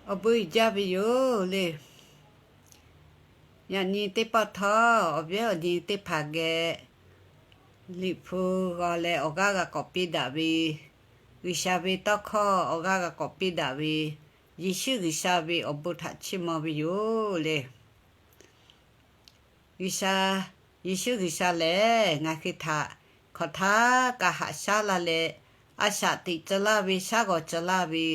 Awˬ bon uiˍ jaˇ ve yoˬ le. Yaꞈ nyi teˇ pawˆ htawˇ, awˬ viˉ awˬ nyi teˇ hpaˍ geh Liꞈ hpu g'aw leh awˬ g'aˇ g'a k'awꞈ piˇ daꞈ ve, G'uiˬsha ve tawˇ hkawˇ awˬ g'aˇ g'a k'awꞈ piˇ daꞈ ve, Yeˍsuˆ G'uiˬsha ve awˬ bon htaꞈ chiˇ mvuh ve yoˬ le. G'uiˬsha, Yeˍsuˆ G'uiˬsha lehˬ ngaˬ hui htaꞈ hk'awꞈ htaˇ kaꞈ haꞈ shaˉ laˇ leh, a shaꞈ teꞈ tcuh laˇ ve, shaˉ g'awˬ tcuh laˇ ve,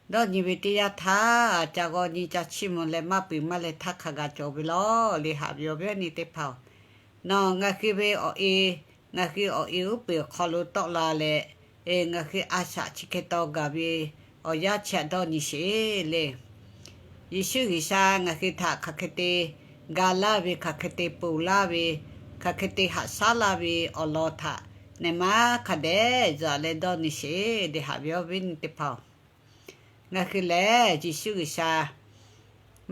dawˇ nyi ve teˇ yanˇ htaˇ, ca g'aw nyi ca chiˇ mvuh leh maˇ peuˬ maˇ leh htaˇ hk'a gaˬ cawˬ ve lawˬ le. Haꞈ ve awˬ viˉ awˬ nyi teˇ hpaˍ-oˬ, nawˬ ngaˬ hui ve awˬ e, ngaˬ hui awˬ e uˉ peunˍ awˬ hk'aw lo tawˆ la leh, ngaˬ hui a shaꞈ chi hk'e taw gaˬ ve awˬ yanˇ chi htaꞈ dawˇ nyi sheˍ le. Yeˍsuˆ G'uiˬsha ngaˬ hui htaꞈ hk'aˬ hk'e te ga laˇ ve, hk'aˬ hk'e te ponˬ laˇ ve, hk'aˬ hk'e te haꞈ shaˉ laˇ ve awˬ lawn htaꞈ nehˬ maˇ hk'a dehꞈ zuhꞈ leh dawˇ nyi sheˍ le. Haꞈ ve awˬ viˉ awˬ nyi teˇ hpaˍ-oˬ, ngaˬ hui lehˬ Yeˍsuˆ G'uiˬsha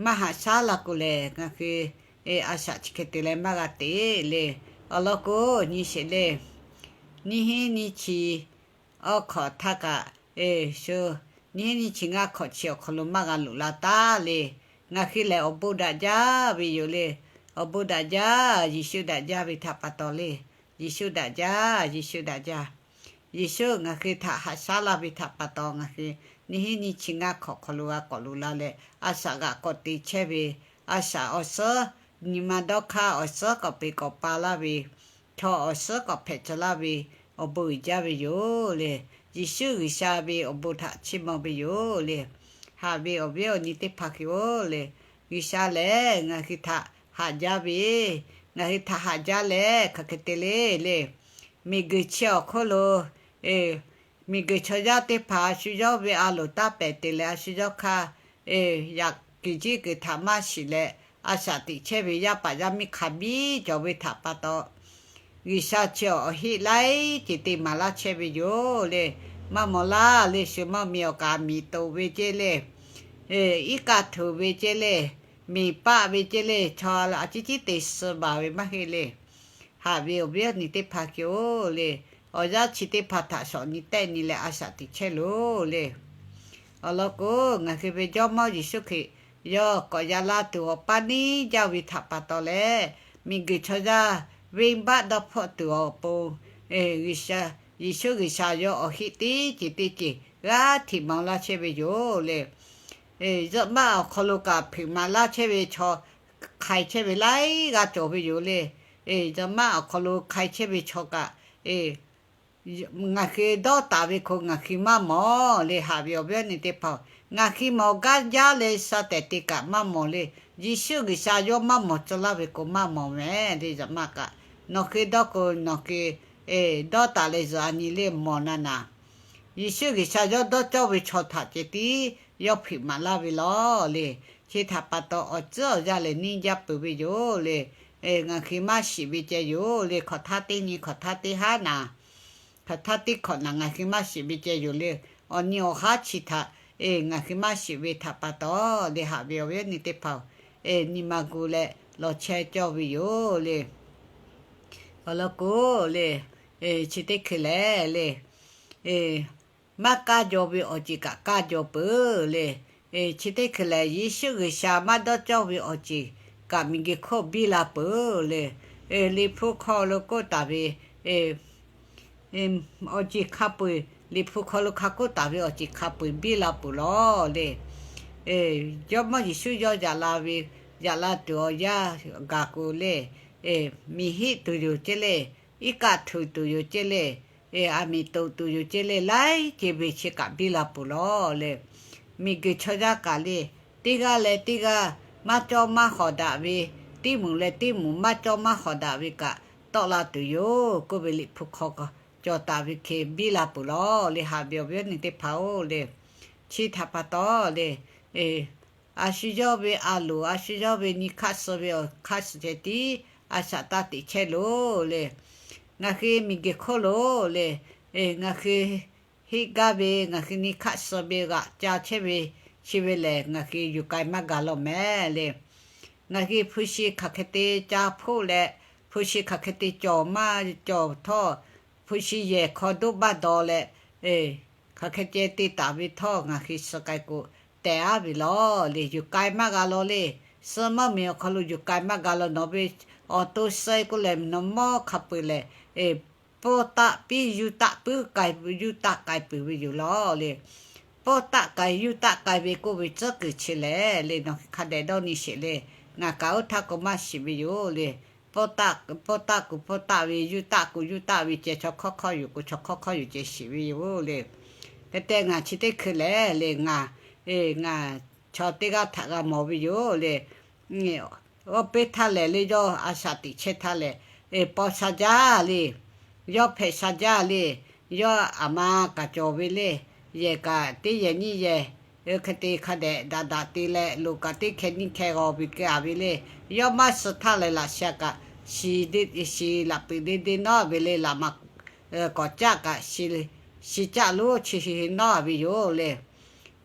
maˇ haꞈ shaˉ la k'o lehˬ, ngaˬ hui a shaꞈ chi hk'e te leh maˇ g'a te le. Awˬ lawn k'o, nyi sheˍ le. Nyiˇ hinˉ nyiˇ chi awˬ hk'awꞈ htaˇ kaꞈ, shu nyiˇ hinˉ nyiˇ chi ngaˇ hk'awꞈ chi awˬ hk'aw lo maˇ g'a loꞈ la taˉ le. Ngaˬ hui lehˬ awˬ bon daꞈ jaˇ ve yoˬ le. Awˬ bon daꞈ jaˇ, Yeˍsuˆ daꞈ jaˇ ve htaꞈ pa taw le. Yeˍsuˆ daꞈ jaˇ, Yeˍsuˆ daꞈ jaˇ. Yeˍsuˆ ngaˬ hui htaꞈ haꞈ shaˉ laˇ ve htaꞈ pa taw, ngaˬ hui nyiˇ hinˉ nyiˇ chi ngaˇ hk'awꞈ hk'aw lo g'a k'awꞈ loꞈ la leh, a shaꞈ g'aꞈ k'awꞈ te chehˇ ve, a shaꞈ awˬ suhˉ nyi ma dawˇ hk'aˇ awˬ suhˉ k'awꞈ peꞈ k'awꞈ pa laˇ ve, chaw awˬ suhˉ k'awꞈ hpehꞈ tcuh laˇ ve, awˬ bon uiˍ jaˇ ve yoˬ le. Yeˍsuˆ G'uiˬsha ve awˬ bon htaꞈ chiˇ mvuh ve yoˬ le. Haꞈ ve awˬ viˉ awˬ nyi teˇ hpaˍ hui-oˬ le, G'uiˬsha lehˬ ngaˬ hui htaꞈ haꞈ jaˇ ve, ngaˬ hui htaꞈ haꞈ jaˇ leh hk'aˬ hk'e te le le. Miˬguiˬ chi awˬ hk'oˆ lo miˬguiˬ chaw yaˇ teˇ hpaˍ a shu yawˇ ve a loˍ taˇ pehˍ te leh a shu yawˇ hk'aˇ, yaꞈ kuiˬ jiˇ kuiˬ htaꞈ maˇ shiˍ leh, a shaꞈ teꞈ chehˇ ve yaˇ paˍ yaˇ miˇ hk'a biˇ cawˬ ve htaꞈ pa taw, G'uiˬsha chi awˬ heˆ laiˉ ceuˬ te maˍ laˇ chehˇ ve yoˬ le. Maˇ mawˬ laˇ le, shu mawˇ miˬ awˬ kaˍ miˬ toꞈ ve ceˇ le, iˉ kaˆ htuꞈ ve ceˇ le, miˬ paˆ ve ceˇ le, chaw a ciˉ ciˉ te suh baˬ ve maˇ heˆ le. Haꞈ ve awˬ viˉ awˬ nyi teˇ hpaˍ hui-oˬ le, awˬ yanˇ chi teˇ hpaˍ htaꞈ shawˍ nyi tehˆ nyi leh a shaꞈ teꞈ chehˇ loˬ le. Awˬ lawn k'o, ngaˬ hui ve Jawˇmawˇ Yeˍsuˆ Hkriꞈ yawˇ k'awꞈ yaꞈ la tuˬ awˬ paˇ neˇ jaˇ ve htaꞈ pa taw leh, miˬguiˬ chaw yaˇ venˇbaˆ dawˇ hpfuhˆ tuˬ awˬ pon, Yeˍsuˆ G'uiˬsha yawˇ awˬ heˆ teˇ ceuˬ teˇ ceuˬ g'aˇ hteꞈ maˍ laˇ chehˇ ve yoˬ le. Zuhꞈ maˆ awˬ hk'aw lo kaꞈ hpeuꞈ maˍ laˇ chehˇ ve chaw hk'ai chehˇ ve laiˉ g'aˇ cawˬ ve yoˬ le. Zuhꞈ maˆ awˬ hk'aw lo hk'ai chehˇ ve chaw kaꞈ, ngaˬ hui dawˇ taˍ ve hk'o ngaˬ hui maˇ mawˬ le. Haꞈ ve awˬ viˉ awˬ nyi teˇ hpaˍ-oˬ, ngaˬ hui mawˬ gaˇ jaˇ leh sha tehˬ te kaꞈ maˇ mawˬ le. Yeˍsuˆ G'uiˬsha yawˇ maˇ mawˬ tcuh laˇ ve k'o maˇ mawˬ mehˍ le. Zuhꞈ maˆ kaꞈ nawˬ hui dawˇ k'o nawˬ hui dawˇ taˍ leh zuhꞈ a nyi le mawˬ na naˍ. Yeˍsuˆ G'uiˬsha yawˇ dawˇ cawˇ ve chaw htaꞈ ceh tiˉ yawˇ hpeuꞈ maˍ laˇ ve lawˬ le. Chi htaꞈ pa taw awˬ tcuhˉ awˬ yanˇ lehˬ neˇ jaˇ peuˬ ve yoˬ le. Ngaˬ hui maˇ shiˍ ve ceh yoˬ le. Hk'awꞈ htaˇ teˇ nyi hk'awꞈ htaˇ teˇ haˉ naˍ, hk'awꞈ htaˇ teˇ hk'awꞈ naˍ ngaˬ hui maˇ shiˍ ve ceh yoˬ le. Awˬ nyi awˬ haˉ chi htaꞈ ngaˬ hui maˇ shiˍ ve htaꞈ pa taw le. Haꞈ ve awˬ viˉ awˬ nyi teˇ hpaˍ-oˬ, nyi ma gu leh lawˬ chehˇ cawˇ ve yoˬ le. Awˬ lawn k'o le, chi teˇ hkui lehˬ le, maˇ kaˇ jaw ve awˬ ceuˬ kaꞈ kaˇ jaw peuˬ le. Chi teˇ hkui lehˬ Yeˍsuˆ G'uiˬsha maˇ dawˇ cawˇ ve awˬ ceuˬ kaꞈ miˬguiˬ hk'oˆ biˇ la peuˬ le. Liꞈ hpu hk'aw lo k'oˆ taˍ ve awˬ ceuˬ hk'a peu-eˬ, Liꞈ hpu hk'aw lo hk'a k'oˆ taˍ ve awˬ ceuˬ hk'a peu-eˬ biˇ la peuˬ lawˬ le. Jawˇmawˇ Yeˍsuˆ yawˇ yaꞈ la ve, yaꞈ la tuˬ awˬ yanˇ gaˬ k'o le, miˬ heˆ tuˬ yoˬ ceˇ le, iˉ kaˆ htuꞈ tuˬ yoˬ ceˇ le, aˬ miˍ toꞈ tuˬ yoˬ ceˇ le, laiˉ ceuˬ ve chi kaꞈ biˇ la peuˬ lawˬ le. Miˬguiˬ chaw yaˇ kaꞈ le, teˇ g'aˇ leh teˇ g'aˇ maˇ cawˇ maˇ hawˍ daꞈ ve, teˇ moˍ leh teˇ moˍ maˇ cawˇ maˇ hawˍ daꞈ ve kaꞈ tawˆ la tuˬ yoˬ k'oˆ ve Liꞈ hpu hk'aw cawˬ taˍ ve hk'e biˇ la peuˬ lawˬ le. Haꞈ ve awˬ viˉ awˬ nyi teˇ hpaˍ-oˬ le, chi htaꞈ pa taw le, a shu yawˇ ve a loˍ, a shu yawˇ ve nyi hk'aˆ suh ve awˬ hk'aˇ suh ceh tiˉ a shaꞈ taˇ teꞈ chehˇ loˬ le. Ngaˬ hui miˬguiˬ hk'oˆ lo le, ngaˬ hui heˆ gaˇ ve, ngaˬ hui nyi hk'aˆ suh ve g'aꞈ ca chehˇ ve, chi ve lehˬ ngaˬ hui yuˬ k'ai maˇ gaˬ lawˬ mehˍ le. Ngaˬ hui hpu shi hk'aˬ hk'e te ca hpoˆ leh, hpu shi hk'aˬ hk'e te cawˬ maˇ cawˬ htawˇ, hpu shi yehˬ hk'aw doˇ baˇ daw leh, hk'aˬ hk'e ceh te taˍ ve htawˇ ngaˬ hui suh k'ai k'o tehˬ aˉ ve lawˬ le. Yuˬ k'ai maˇ g'a law le. Suh mvuhˇ miˬ awˬ hk'aw lo yuˬ k'ai maˇ g'a law. Nawˬ ve awˬ to suh k'oˆ leh nawˬ mawˇ hk'a peu-eˬ lehˬ, pawˇ taˆ piˇ yuˇ taˆ puiˉ k'ai, yuˇ taˆ k'ai peuˬ ve yoˬ lawˬ le. Pawˇ taˆ k'ai yuˇ taˆ k'ai ve k'oˆ ve tcuhˉ kuiˬ chi lehˬ le, nawˬ hui hk'a dehꞈ dawˇ nyi sheˍ le. Ngaˬ kaꞈ oˇ htaˇ k'o maˇ shiˍ ve yoˬ le. Pawˇ taˆ kuˬ pawˇ taˆ ve, yuˇ taˆ kuˬ yuˇ taˆ ve ceh chaw hk'awˇ hk'awˇ yuˬ k'o chaw hk'awˇ hk'awˇ yuˬ ceh shiˍ ve yoˬ le. Hk'e te ngaˬ chi teˇ hkui lehˬ le, ngaˬ, ngaˬ chaw teˇ g'aˇ htaꞈ g'a mawˬ ve yoˬ le. Oˇ peˇ htaˇ lehˬ le, yawˇ a shaꞈ teꞈ chehˇ htaˇ lehˬ, paw sha jaˇ le. Yawˇ hpehꞈ sha jaˇ le. Yawˇ aˬ ma kaꞈ cawˬ ve le. Yehˬ kaꞈ teˇ yehˬ nyiˇ yehˬ, hk'e te hk'a dehꞈ daꞈ daꞈ te leh, loꞈ kaꞈ teˇ hkeh nyiˇ hkeh g'aw ve kaꞈ ve le. Yawˇ maˇ suh htaˇ lehˬ, laꞈ sha kaꞈ shiˍ laꞈ puiˍ de de nawˉ ve le. Laꞈ ma k'awꞈ caˆ kaꞈ shiˍ caˆ lonˉ chi nawˉ ve yoˬ le.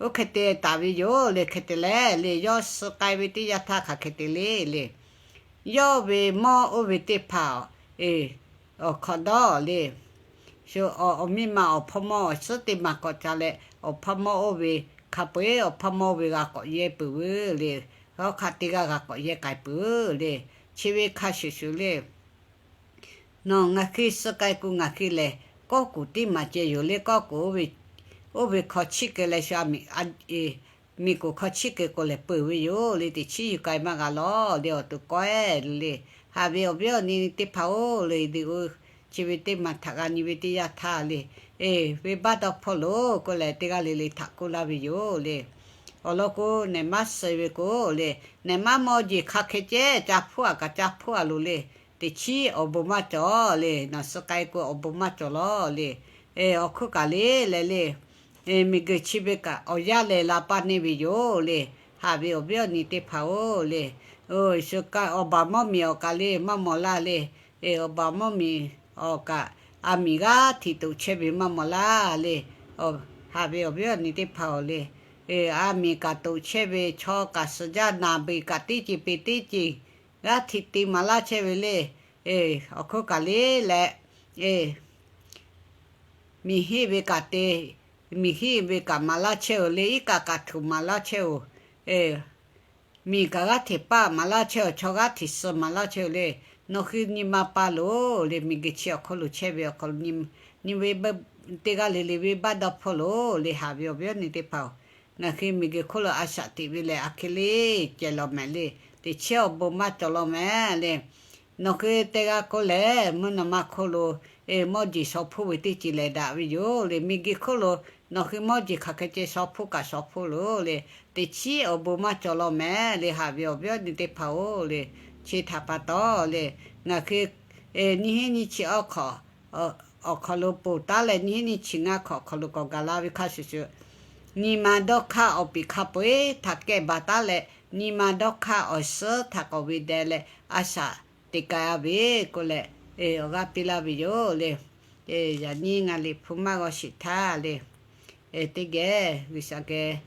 Oˇ hk'e te taˍ ve yoˬ le. Hk'e te leh le, yawˇ suh k'ai ve teˇ yanˇ htaˇ hk'aˬ hk'e te le le, yawˇ ve mawˇ oˇ ve teˇ hpaˍ awˬ hk'awꞈ dawˇ le, awˬ miˇ ma awˬ hpawˇ mawˇ awˬ suhˉ teˇ ma k'awꞈ ca leh, awˬ hpawˇ mawˇ oˇ ve hk'a peu-eˬ awˬ hpawˇ mawˇ oˇ ve g'a k'awꞈ yehˇ peuˬ ve le. Hawˉ hk'aˆ teˇ g'aˇ g'a k'awꞈ yehˇ k'ai peuˬ le. Chi ve hk'a shuˍ shuˍ le, nawˬ ngaˬ hui suh k'ai k'o ngaˬ hui lehˬ, kawˆ kuˬ tiˉ maˍ ceh yoˬ le. Kawˆ kuˬ oˇ ve hkaw chiˇ keu leh sha miˬ kuˬ hkaw chiˇ keu k'o lehˬ peuˬ ve yoˬ le. Teꞈ chiˉ yuˬ k'ai maˇ g'a lawˬ le. Awˬ to kawehˇ le. Haꞈ ve awˬ viˉ awˬ nyi teˇ hpaˍ-oˬ le, chi ve teˇ maˬ htaꞈ g'a nyi ve teˇ yanˇ htaˇ le, venˇbaˆ dawˇ hpawˇ loˬ k'oˆ leh teˇ g'aˇ le le htaꞈ k'oˆ laˇ ve yoˬ le. Awˬ lawn k'o, nehˬ maˇ suh ve k'o le, nehˬ maˇ mawˇ jeˬ hk'a hk'e ceh ca hpuˇ-a kaꞈ ca hpuˇ-a loˬ le. Teꞈ chiˉ awˬ bon maˇ cawˬ le. Nawˬ suh k'ai k'o awˬ bon maˇ cawˬ lawˬ le. Awˬ hk'oˆ kaꞈ le leh le, miˬguiˬ chi ve kaꞈ awˬ yanˇ lehˬ la paˇ neˇ ve yoˬ le. Haꞈ ve awˬ viˉ awˬ nyi teˇ hpaˍ-oˬ le, awˬ baˬ mawˇ miˬ awˬ kaꞈ le maˇ mawˬ laˇ le. Awˬ baˬ mawˇ miˬ awˬ kaꞈ a miˬ g'aˇ hteꞈ toꞈ chehˇ ve maˇ mawˬ laˇ le. Haꞈ ve awˬ viˉ awˬ nyi teˇ hpaˍ-oˬ le, a miˬ kaꞈ toꞈ chehˇ ve, chaw kaꞈ suh jaˇ, naˬ beˬ kaꞈ teˇ ceuˬ peˬ teˇ ceuˬ g'aˇ hteꞈ te maˍ laˇ chehˇ ve le. Awˬ hk'oˆ kaꞈ le leh, miˬ hiˆ ve kaꞈ te, miˬ hiˆ ve kaꞈ maˍ laˇ chehˇ-oˬ le. Iˉ kaˆ kaꞈ htuꞈ maˍ laˇ chehˇ-oˬ. Miˬ kaꞈ g'aˇ hteꞈ paˆ maˍ laˇ chehˇ-oˬ. Chaw g'aˇ hteꞈ suh maˍ laˇ chehˇ-oˬ le. Nawˬ hui nyi ma pa loˬ le. Miˬguiˬ chi awˬ hk'oˆ lo chehˇ ve awˬ hk'aw lo nyi ve teˇ g'aˇ le le venˇbaˆ dawˇ hpawˇ loˬ le. Haꞈ ve awˬ viˉ awˬ nyi teˇ hpaˍ-oˬ, ngaˬ hui miˬguiˬ hk'oˆ lo a shaꞈ teꞈ ve lehˬ, a hk'e le cehˬ lawˬ mehˍ le. Teꞈ chiˉ awˬ bon maˇ cawˬ lawˬ mehˍ le. Nawˬ hui teˇ g'aˇ k'oˆ lehˬ, mvuhˇ naw ma hk'oˆ lo mawˇ jeˬ shaw hpuˇ ve teˇ ceuˬ lehˬ daꞈ ve yoˬ le. Miˬguiˬ hk'oˆ lo nawˬ hui mawˇ jeˬ hk'aˬ hk'e ceh shaw hpuˇ kaꞈ shaw hpuˇ loˬ le. Teꞈ chiˉ awˬ bon maˇ cawˬ lawˬ mehˍ le. Haꞈ ve awˬ viˉ awˬ nyi teˇ hpaˍ-oˬ le, chi htaꞈ pa taw le, ngaˬ hui nyiˇ hinˉ nyiˇ chi awˬ hk'aw lo ponˬ taˉ leh, nyiˇ hinˉ nyiˇ chi ngaˇ hk'awꞈ hk'aw lo k'awꞈ gaˬ la ve hk'a shuˍ shuˍ, nyi ma dawˇ hk'aˇ awˬ piˍ hk'a peu-eˬ htaꞈ kehˇ baˬ taˉ leh, nyi ma dawˇ hk'aˇ awˬ suhˉ htaꞈ k'awꞈ ve deh leh a shaꞈ teꞈ k'ai-a ve k'oˆ leh, awˬ g'aˇ piˇ laˇ ve yoˬ le. Yaꞈ nyi ngaˬ liꞈ hpu maˇ g'aw sheˍ htaˇ le, teˇ geh G'uiˬsha geh,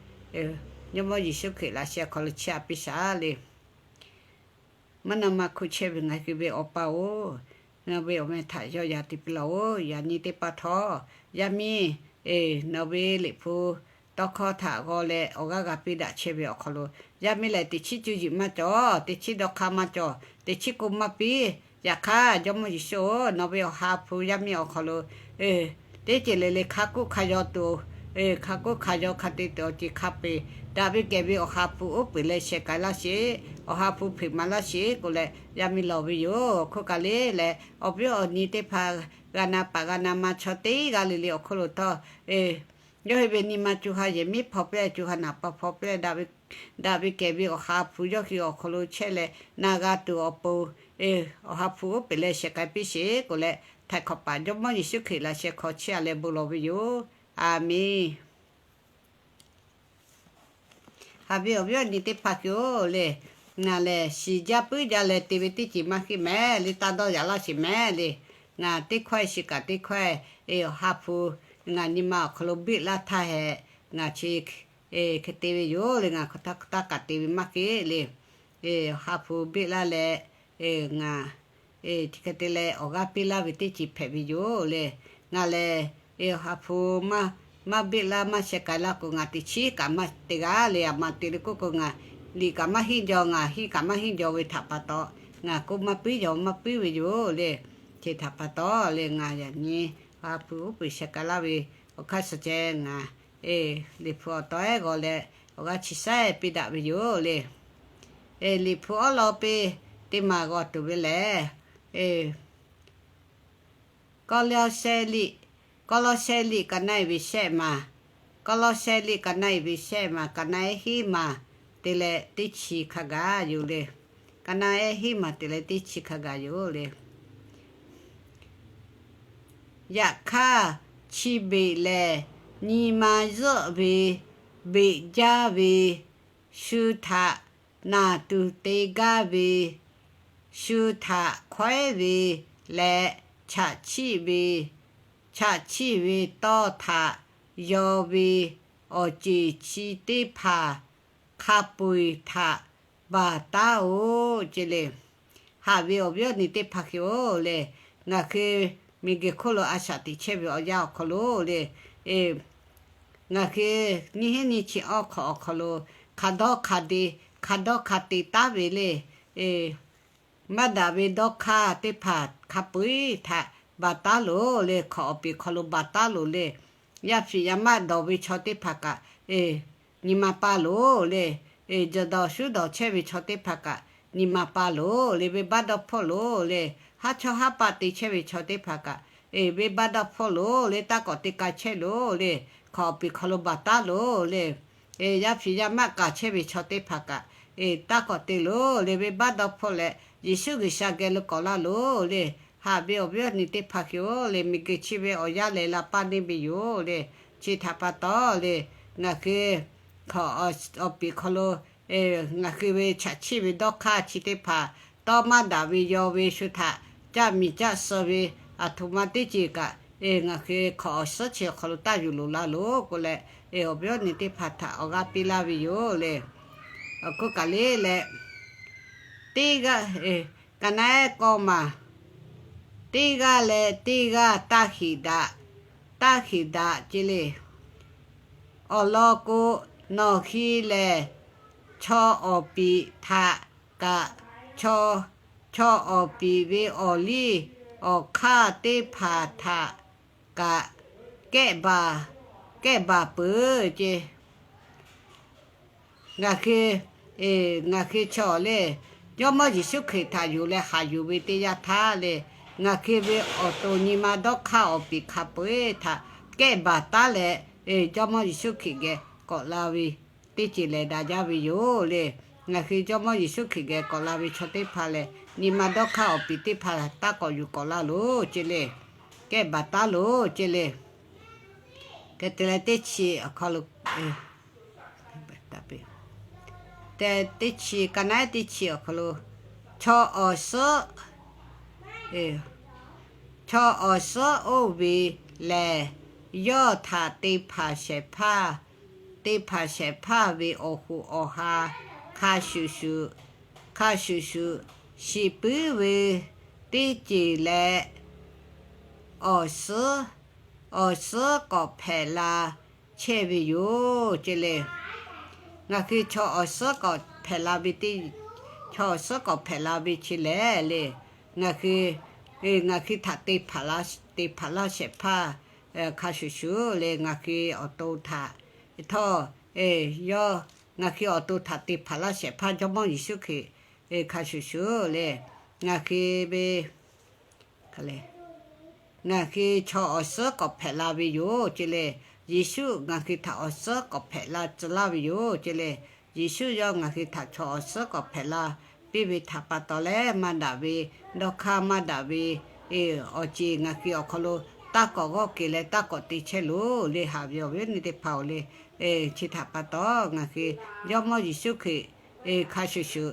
Jawˇmawˇ Yeˍsuˆ Hkriꞈ laꞈ sheh hk'aw lo chiˇ aꞈ piˇ shaˍ le. Mvuhˇ naw ma hk'oˆ chehˇ ve ngaˬ hui ve Awˬ pa-oˬ, nawˬ ve awˬ meh htaꞈ yawˇ yaꞈ te piˇ laˇ-oˬ. Yaꞈ nyi teˇ pa htawˇ, yaˇ miˇ, nawˬ ve liꞈ hpu tawˇ hkawˇ htaꞈ g'aw leh awˬ g'aˇ g'a piˇ daꞈ chehˇ ve awˬ hk'aw lo, yaˇ miˇ lehˬ teꞈ chiˉ cuˇ yiˍ maˇ cawˬ, teꞈ chiˉ dawˇ hk'aˇ maˇ cawˬ, teꞈ chiˉ k'oˆ maˇ piˇ. Yaꞈ hk'aˇ, Jawˇmawˇ Yeˍsuˆ-oˬ, nawˬ ve awˬ ha hpu yaˇ miˇ awˬ hk'aw lo teˇ ceuˬ le le hk'a k'oˆ hk'a yaw tuˬ, hk'a k'oˆ hk'a yaw hk'a te tuˬ awˬ ceuˬ hk'a peu-eˬ daꞈ ve kehˬ ve awˬ ha hpu uˉ peunˍ leh sheh k'ai laˇ sheˍ. Awˬ ha hpu hpeꞈ maˍ laˇ sheˍ k'oˆ leh, yaˇ miˇ lawˬ ve yoˬ. Hk'oˆ kaꞈ le leh, awˬ viˉ awˬ nyi teˇ hpaˍ, g'a na paˍ g'a na ma chaw teˇ g'aˇ le le awˬ hk'oˆ lo htawˇ, yawˇ hui ve nyi ma co ha yehˬ miˉ hpaw piˇ leh, co ha naˍ pa hpaw piˇ leh, daꞈ ve kehˬ ve awˬ ha hpu yawˇ hui awˬ hk'aw lo chehˇ leh na g'a tuˬ awˬ pon, awˬ ha hpu uˉ peunˍ leh sheh k'ai piˇ sheˍ k'oˆ leh, htaiˍ hk'awꞈ paˍ Jawˇmawˇ Yeˍsuˆ Hkriꞈ laꞈ sheh hk'aw chiˇ aꞈ leh bon lawˬ ve yoˬ. Aˬmenˍ. Haꞈ ve awˬ viˉ awˬ nyi teˇ hpaˍ hui-oˬ le, ngaˬ lehˬ shiˍ jaˇ puiˉ jaˇ leh te ve teˇ ceuˬ maˇ heˆ mehˍ le. Taˇ dawˇ yaꞈ laˇ sheˍ mehˍ le. Ngaˬ teˇ hkawehˇ shiˍ kaꞈ teˇ hkawehˇ, awˬ ha hpu ngaˬ nyi ma awˬ hk'aw lo biˆ laˇ htaˇ hehꞈ, ngaˬ chi hk'e te ve yoˬ le. Ngaˬ hk'aˬ htaˇ hk'aˬ htaˇ kaꞈ te ve maˇ heˆ le. Awˬ ha hpu biˆ laˇ leh, ngaˬ chi hk'e te leh awˬ g'aˇ piˇ laˇ ve teˇ ceuˬ hpehꞈ ve yoˬ le. Ngaˬ lehˬ, awˬ ha hpu maˇ Maˇ beˆ laˇ maˇ sheh k'ai laˇ k'o, ngaˬ teꞈ chiˉ kaꞈ maˇ te g'a le. A ma te le k'oˆ k'o, ngaˬ liꞈ kaꞈ maˇ henˇ jaw, ngaˬ henˇ kaꞈ maˇ henˇ jaw ve htaꞈ pa taw, ngaˬ k'oˆ maˇ puiˉ jaw maˇ puiˉ ve yoˬ le. Chi htaꞈ pa taw le, ngaˬ yaꞈ nyi ha hpu uˉ peunˍ sheh k'ai laˇ ve awˬ hk'aˇ suh ceh ngaˬ, e, Liꞈ hpu awˬ taw ehˉ g'aw leh awˬ g'aˇ chi saiˉ piˇ daꞈ ve yoˬ le. E, Liꞈ hpu awˉ law piˇ teˇ maˬ g'aw tuˬ ve lehˬ, e, Kawˇlawˇsehˇ liꞈ, Kawˇlawˇsehˇ liꞈ ka na e ve shehˆ maˬ, Kawˇlawˇsehˇ liꞈ ka na e ve shehˆ maˬ, ka na ehˉ hiˉ maˬ te leh teˇ chi hk'a gaˬ yoˬ le. Ka na ehˉ hiˉ maˬ te leh teˇ chi hk'a gaˬ yoˬ le. Yaꞈ hk'aˇ, chi beꞈ lehˬ nyi ma zuhˆ ve, beꞈ jaˇ ve, shu htaꞈ naˬ tuˬ te gaˇ ve, shu htaꞈ hkawehˉ ve leh chaꞈ chiˆ ve, chaꞈ chiˆ ve tawˇ htaꞈ yaw ve awˬ ceˬ chi teˇ hpaˍ hk'a peu eˬ htaꞈ baˬ taˉ-oꞈ ce le. Haꞈ ve awˬ viˉ awˬ nyi teˇ hpaˍ hk'e-oˬ le, ngaˬ hui miˬguiˬ hk'oˆ lo a shaꞈ teꞈ chehˇ ve awˬ yanˇ awˬ hk'aw lo le, ngaˬ hui nyiˇ hinˉ nyiˇ chi awˬ hk'awꞈ awˬ hk'aw lo hk'a dawˇ hk'a te, hk'a dawˇ hk'a te taˉ ve le. Maˇ daꞈ ve dawˇ hk'aˇ teˇ hpaˍ hk'a peu eˬ htaꞈ baˬ taˉ loˬ le, hk'awꞈ awˬ piˍ hk'aw lo baˬ taˉ loˬ le. Yaˇ fiˍ yaˇ maˆ dawˬ ve chaw teˇ hpaˍ kaꞈ nyi ma pa loˬ le. Jawˬ dawˬ shuˉ dawˬ chehˇ ve chaw teˇ hpaˍ kaꞈ nyi ma pa loˬ le. Venˇbaˆ dawˇ hpfuhˆ loˬ le. Haˉ chawˇ haˉ paˆ te chehˇ ve chaw teˇ hpaˍ kaꞈ venˇbaˆ dawˇ hpfuhˆ loˬ le. Taˇ k'awꞈ te k'ai chehˇ loˬ le. Hk'awꞈ awˬ piˍ hk'aw lo baˬ taˉ loˬ le. Yaˇ fiˍ yaˇ maˆ k'aˍ chehˇ ve chaw teˇ hpaˍ kaꞈ taˇ k'awꞈ te loˬ le. Venˇbaˆ dawˇ hpfuhˆ leh Yeˍsuˆ G'uiˬsha geh lo k'awꞈ laˇ loˬ le. Haꞈ ve awˬ viˉ awˬ nyi teˇ hpaˍ hk'e-oˬ le, miˬguiˬ chi ve awˬ yanˇ lehˬ la paˇ neˇ ve yoˬ le. Chi htaꞈ pa taw le, ngaˬ hui hk'awꞈ awˬ piˍ hk'aw lo ngaˬ hui ve chaꞈ chiˆ ve dawˇ hk'aˇ chi teˇ hpaˍ, tawˇ maˇ daꞈ ve yaw ve shu htaꞈ caˆ miˬ caˆ suh ve aˬ htoꞈ ma teˇ ceuˬ kaꞈ, ngaˬ hui hk'awꞈ awˬ suhˉ chi awˬ hk'aw lo taˇ yuˬ loˍ la loˬ k'oˆ leh, awˬ viˉ awˬ nyi teˇ hpaˍ htaꞈ awˬ g'aˇ piˇ laˇ ve yoˬ le. Awˬ hk'oˆ kaꞈ le leh, teˇ g'aˇ, ka na ehˉ k'awˇ maˬ, teˇ g'aˇ leh teˇ g'aˇ taˇ heˍ daꞈ, taˇ heˍ daꞈ ce le. Awˬ lawn k'o, nawˬ hui lehˬ chaw awˬ piˍ htaꞈ kaꞈ, chaw, chaw awˬ piˍ ve awˬ liˇ awˬ hk'aˇ teˇ hpaˍ htaꞈ kaꞈ kehˆ baˬ, kehˆ baˬ peuˬ ce. Ngaˬ hui, ngaˬ hui chaw le, Jawˇmawˇ Yeˍsuˆ Hkriꞈ htaꞈ yonˍ leh haꞈ yuˬ ve teˇ yanˇ htaˇ le, ngaˬ hui ve awˬ to nyi ma dawˇ hk'aˇ awˬ piˍ hk'a peu eˬ htaꞈ kehˆ baˬ taˉ leh, Jawˇmawˇ Yeˍsuˆ Hkriꞈ geh k'awꞈ la ve teˇ ceuˬ lehˬ daꞈ jaˇ ve yoˬ le. Ngaˬ hui Jawˇmawˇ Yeˍsuˆ Hkriꞈ geh k'awꞈ la ve chaw teˇ hpaˍ lehˬ, nyi ma dawˇ hk'aˇ awˬ piˍ teˇ hpaˍ taˇ k'awꞈ yuˬ k'awꞈ la loˬ ce le. Kehˆ baˬ taˉ loˬ ce le. Hk'e te leh teˇ chi awˬ hk'aw lo, teˇ chi, ka na ehˉ teˇ chi awˬ hk'aw lo, chaw awˬ suhˉ, chaw awˬ suhˉ oˇ ve lehˬ, yawˇ htaꞈ te hpanˍ shehˍ hpaˇ, te hpanˍ shehˍ hpaˇ ve awˬ hoꞈ awˬ ha hk'a shuˍ shuˍ, hk'a shuˍ shuˍ shiˍ puiˉ ve teˇ ceuˬ leh, awˬ suhˉ, awˬ suhˉ k'awꞈ hpehꞈ la chehˇ ve yoˬ ce le. Ngaˬ hui chaw awˬ suhˉ k'awꞈ hpehꞈ la ve teˇ, chaw awˬ suhˉ k'awꞈ hpehꞈ la ve chi lehˬ le, ngaˬ hui, ngaˬ hui htaꞈ te hpanˍ laˇ shehˍ hpaˇ hk'a shuˍ shuˍ le, ngaˬ hui awˬ to htaꞈ htawˇ, yawˇ ngaˬ hui awˬ to htaꞈ te hpanˍ laˇ shehˍ hpaˇ Jawˇmawˇ Yeˍsuˆ Hkriꞈ hk'a shuˍ shuˍ le, ngaˬ hui ve ngaˬ hui chaw awˬ suhˉ k'awꞈ hpehꞈ la ve yoˬ ce le. Yeˍsuˆ ngaˬ hui htaꞈ awˬ suhˉ k'awꞈ hpehꞈ la tcuh laˇ ve yoˬ ce le. Yeˍsuˆ yawˇ ngaˬ hui htaꞈ chaw awˬ suhˉ k'awꞈ hpehꞈ la piˇ ve htaꞈ pa taw leh, maˇ daꞈ ve dawˇ hk'aˇ, maˇ daꞈ ve awˬ ceˬ ngaˬ hui awˬ hk'aw lo taˇ k'awꞈ g'awˇ kehˬ leh taˇ k'awꞈ te chehˇ loˬ le. Haꞈ ve awˬ viˉ awˬ nyi teˇ hpaˍ-oˬ le, chi htaꞈ pa taw ngaˬ hui Jawˇmawˇ Yeˍsuˆ Hkriꞈ hk'a shuˍ shuˍ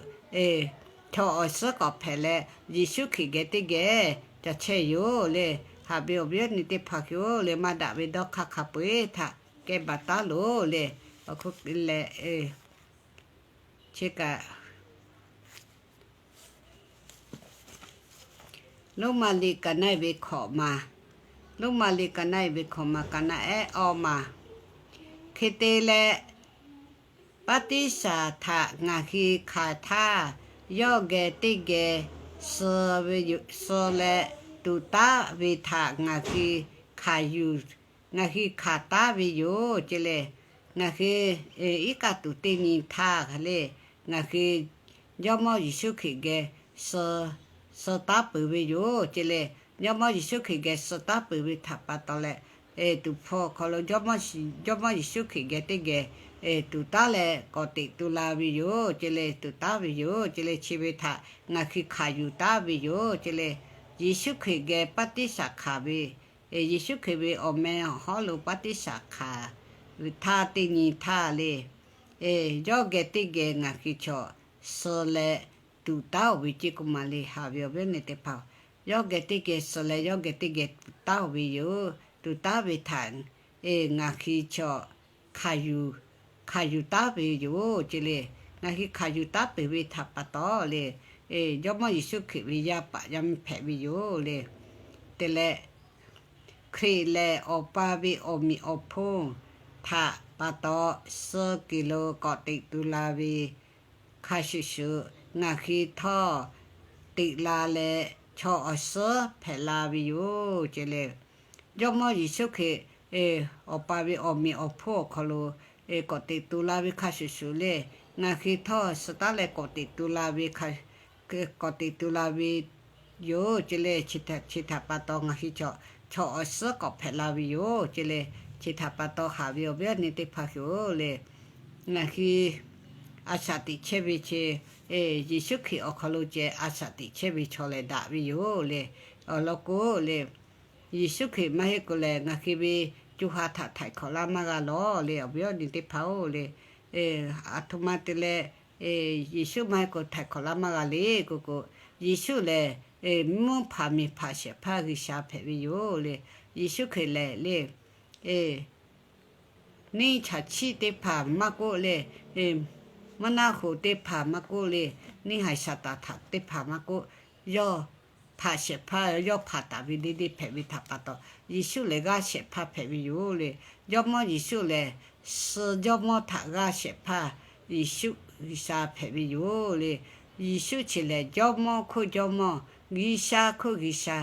chaw awˬ suhˉ k'awꞈ hpehꞈ leh, Yeˍsuˆ Hkriꞈ geh teˇ geh ca chehˇ yoˬ le. Haꞈ ve awˬ viˉ awˬ nyi teˇ hpaˍ hk'e-oˬ le, maˇ daꞈ ve dawˇ hk'aˇ hk'a peu-eˬ htaꞈ kehˉ baˬ taˉ loˬ le. Awˬ hk'oˆ leh, chi kaꞈ Roˉmaꞈ liꞈ ka na-e ve hkawꞈ maˬ, Roˉmaꞈ liꞈ ka na-e ve hkawꞈ maˬ, ka na ehˉ awˇ maˬ. hk'e te leh, baˆtiˆsaˬ htaꞈ ngaˬ hui hkanˍ htaˇ, yawˇ geh teˇ geh suh leh tuˍ taˉ ve htaꞈ ngaˬ hui hkanˍ yuˬ, ngaˬ hui hkanˍ taˉ ve yoˬ ce le. Ngaˬ hui iˉ kaˆ tuˬ teˇ nyi htaˇ hk'aˬ le, ngaˬ hui Jawˇmawˇ Yeˍsuˆ Hkriꞈ geh suh taˉ peuˬ ve yoˬ ce le. Jawˇmawˇ Yeˍsuˆ Hkriꞈ geh suh taˉ peuˬ ve htaꞈ pa taw leh, tuˍ hpfuh awˬ hk'aw lo Jawˇmawˇ Yeˍsuˆ Hkriꞈ geh teˇ geh tuˍ taˉ leh k'awꞈ teꞈ tu la ve yoˬ ce le, tuˍ taˉ ve yoˬ ce le. Chi ve htaꞈ ngaˬ hui hkanˍ yuˬ taˉ ve yoˬ ce le. Yeˍsuˆ Hkriꞈ geh baˆtiˆsaˬ hkanˍ ve, Yeˍsuˆ Hkriꞈ ve awˬ meh awˬ hawˉ lo baˆtiˆsaˬ hkanˍ htaˇ teˇ nyi htaˇ le, yawˇ geh teˇ geh ngaˬ hui chaw suh leh tuˍ taˉ-oˬ ve ce k'o maˬ le. Haꞈ ve awˬ viˉ awˬ nyi teˇ hpaˍ, yawˇ geh teˇ geh suh leh yawˇ geh teˇ geh tuˍ taˉ-oˬ ve yoˬ. Tuˍ taˉ ve htaꞈ ngaˬ hui chaw hkanˍ yuˬ, hkanˍ yuˬ taˉ ve yoˬ ce le. Ngaˬ hui hkanˍ yuˬ taˉ peuˬ ve htaꞈ pa taw le, Jawˇmawˇ Yeˍsuˆ Hkriꞈ ve yaˇ paˍ yaˇ miˇ hpehꞈ ve yoˬ le. Te leh, Hkriꞈ lehˬ Awˬ pa ve awˬ meꞈ awˬ hponˇ htaꞈ pa taw suh kuiˬ lo k'awꞈ teꞈ tu la ve hk'a shuˍ shuˍ, ngaˬ hui htawˇ teꞈ la leh chaw awˬ suhˉ hpehꞈ la ve yoˬ ce le. Jawˇmawˇ Yeˍsuˆ Hkriꞈ Awˬ pa ve awˬ meꞈ awˬ hponˇ awˬ hk'aw lo k'awꞈ teꞈ tu la ve hk'a shuˍ shuˍ le, ngaˬ hui htawˇ suh taˉ leh k'awꞈ teꞈ tu la ve hk'a, k'awꞈ teꞈ tu la ve yoˬ ce le. Chi htaꞈ pa taw ngaˬ hui chaw, chaw awˬ suhˉ k'awꞈ hpehꞈ la ve yoˬ ce le. Chi htaꞈ pa taw haꞈ ve awˬ viˉ awˬ nyi teˇ hpaˍ hui-oˬ le, ngaˬ hui a shaꞈ teꞈ chehˇ ve chi, Yeˍsuˆ Hkriꞈ awˬ hk'aw lo ceh a shaꞈ teꞈ chehˇ ve chaw lehˬ daꞈ ve yoˬ le. Awˬ lawn k'o le, Yeˍsuˆ Hkriꞈ maˇ heˆ k'o lehˬ, ngaˬ hui ve co ha htaꞈ htaiˍ hk'awꞈ laˇ maˇ g'a lawˬ le, awˬ viˉ awˬ nyi teˇ hpaˍ-oˬ le. Aˬ htoꞈ ma te leh Yeˍsuˆ maˇ heˆ k'o htaiˍ hk'awꞈ laˇ maˇ g'a le k'o k'o, Yeˍsuˆ lehˬ mvuhˇ hpaˍ miˬ hpaˍ shehˍ hpaˇ G'uiˬsha hpehꞈ ve yoˬ le. Yeˍsuˆ Hkriꞈ lehˬ le, neˇ chaꞈ chiˆ teˇ hpaˍ maˇ k'oˆ le, mvuhˇ naˆ hoꞈ teˇ hpaˍ maˇ k'oˆ le, neˇ haiˬ Saˍtanˍ htaꞈ teˇ hpaˍ maˇ k'oˆ, yawˇ hpaˍ shehˍ hpaˇ, yawˇ hpaˍ taˍ ve deˇ deˇ hpehꞈ ve htaꞈ pa taw, Yeˍsuˆ lehˬ g'aˇ shehˍ hpaˇ hpehꞈ ve yoˬ le. Jawˇmawˇ Yeˍsuˆ lehˬ suh jawˇmawˇ htaꞈ g'aˇ shehˍ hpaˇ Yeˍsuˆ G'uiˬsha hpehꞈ ve yoˬ le. Yeˍsuˆ chi lehˬ Jawˇmawˇ hk'oˆ Jawˇmawˇ, G'uiˬsha hk'oˆ G'uiˬsha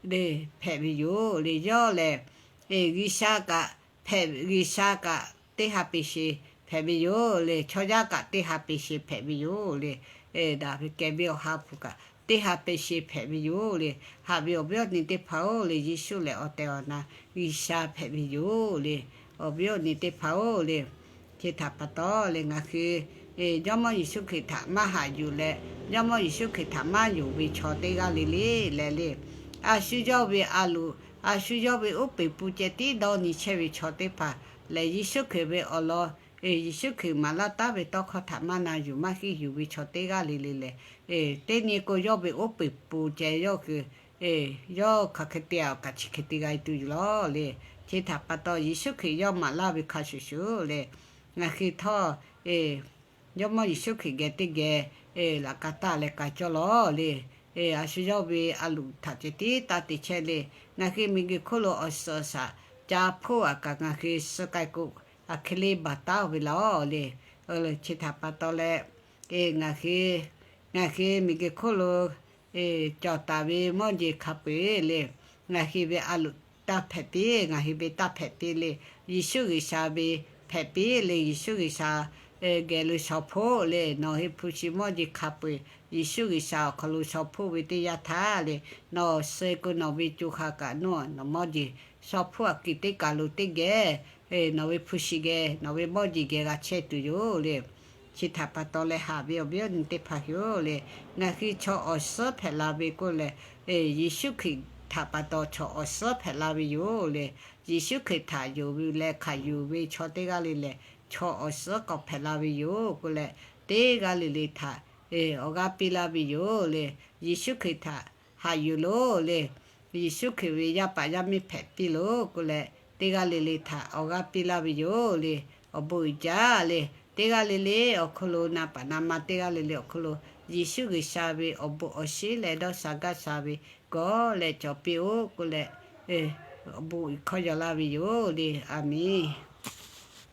le hpehꞈ ve yoˬ le. Yawˇ lehˬ G'uiˬsha kaꞈ hpehꞈ, G'uiˬsha kaꞈ teˇ ha peˍ sheˍ hpehꞈ ve yoˬ le. Chaw yaˇ kaꞈ teˇ ha peˍ sheˍ hpehꞈ ve yoˬ le. Daꞈ ve kehˬ ve awˬ ha hpu kaꞈ teˇ ha peˍ sheˍ hpehꞈ ve yoˬ le. Haꞈ ve awˬ viˉ awˬ nyi teˇ hpaˍ-oˬ le, Yeˍsuˆ lehˬ awˬ tehˬ awˬ na G'uiˬsha hpehꞈ ve yoˬ le. Awˬ viˉ awˬ nyi teˇ hpaˍ-oˬ le, chi htaꞈ pa taw le ngaˬ hui Jawˇmawˇ Yeˍsuˆ Hkriꞈ htaꞈ maˇ haꞈ yuˬ leh, Jawˇmawˇ Yeˍsuˆ Hkriꞈ htaꞈ maˇ yonˍ ve chaw teˇ g'aˇ le le leh le, a shu yawˇ ve a loꞈ, a shu yawˇ ve uˉ peunˍ pun ceh tiˉ dawˇ nyi chehˇ ve chaw teˇ hpaˍ lehˬ, Yeˍsuˆ Hkriꞈ ve awˬ lawn, Yeˍsuˆ Hkriꞈ maˍ laˇ taˉ ve tawˇ hkawˇ htaꞈ maˇ na yuˬ maˇ henˇ yuˬ ve chaw teˇ g'aˇ le le lehˬ, teˇ nyi k'o yawˇ ve uˉ peunˍ pun ceh yawˇ hui, yawˇ hk'aˬ hk'e te-a, awˬ kaꞈ chi hk'e te g'a tuˬ yoˬ lawˬ le. Chi htaꞈ pa taw Yeˍsuˆ Hkriꞈ yawˇ maˍ laˇ ve hk'a shuˍ shuˍ le, ngaˬ hui htawˇ Jawˇmawˇ Yeˍsuˆ Hkriꞈ geh teˇ geh laꞈ ka taˇ leh k'ai cawˇ lawˬ le. A shu yawˇ ve a loꞈ htaꞈ ceh tiˉ taˇ te chehˇ le. Ngaˬ hui miˬguiˬ hk'oˆ lo awˬ suhˍ awˬ shaˍ ca hpoˆ-a kaꞈ ngaˬ hui suh k'ai k'o, aˬ hk'e le baˬ taˉ-oˬ ve laˬ le. Chi htaꞈ pa taw leh, ngaˬ hui, ngaˬ hui miˬguiˬ hk'oˆ lo cawˬ taˍ ve mawˇ jeˬ hk'a peu-eˬ le, ngaˬ hui ve a loꞈ taˇ hpehꞈ piˇ, ngaˬ hui ve taˇ hpehꞈ piˇ le. Yeˍsuˆ G'uiˬsha ve hpehꞈ piˇ le. Yeˍsuˆ G'uiˬsha geh lo shaw hpoˆ le. Nawˬ hui hpu shi mawˇ jeˬ hk'a peu-eˬ Yeˍsuˆ G'uiˬsha awˬ hk'aw lo shaw hpoˆ ve teˇ yanˇ htaˇ le, nawˬ suh k'o nawˬ ve co ha kaꞈ nawˬ mawˇ jeˬ shaw hpoˆ-a kuiˬ teˇ kaˬ lo teˇ geh nawˬ ve hpu shi geh nawˬ ve mawˇ jeˬ geh g'a chehˇ tuˬ yoˬ le. Chi htaꞈ pa taw leh haꞈ ve awˬ viˉ awˬ nyi teˇ hpaˍ hui-oˬ le, ngaˬ hui chaw awˬ suhˉ hpehꞈ la ve k'oˆ leh, Yeˍsuˆ Hkriꞈ htaꞈ pa taw chaw awˬ suhˉ hpehꞈ la ve yoˬ le. Yeˍsuˆ Hkriꞈ htaꞈ yonˍ ve leh hkanˍ yuˬ ve chaw teˇ g'aˇ le lehˬ, chaw awˬ suhˉ k'awꞈ hpehꞈ la ve yoˬ k'oˆ leh, teˇ g'aˇ le le htaꞈ awˬ g'aˇ piˇ laˇ ve yoˬ le. Yeˍsuˆ Hkriꞈ htaꞈ haꞈ yuˬ loˬ le. Yeˍsuˆ Hkriꞈ ve yaˇ paˍ yaˇ miˇ hpehꞈ piˇ loˬ k'oˆ leh, teˇ g'aˇ le le htaꞈ awˬ g'aˇ piˇ laˇ ve yoˬ le. Awˬ bon uiˍ jaˇ le. Teˇ g'aˇ le le awˬ hk'aw lo, na paˍ na ma teˇ g'aˇ le le awˬ hk'aw lo, Yeˍsuˆ G'uiˬsha ve awˬ bon awˬ shinˉ leh dawˇ sha gaˇ sha ve gawˬ leh cawˬ piˇ-oˆ k'oˆ leh, awˬ bon uiˍ hkawˇ yaw laˇ ve yoˬ le. A menˬ.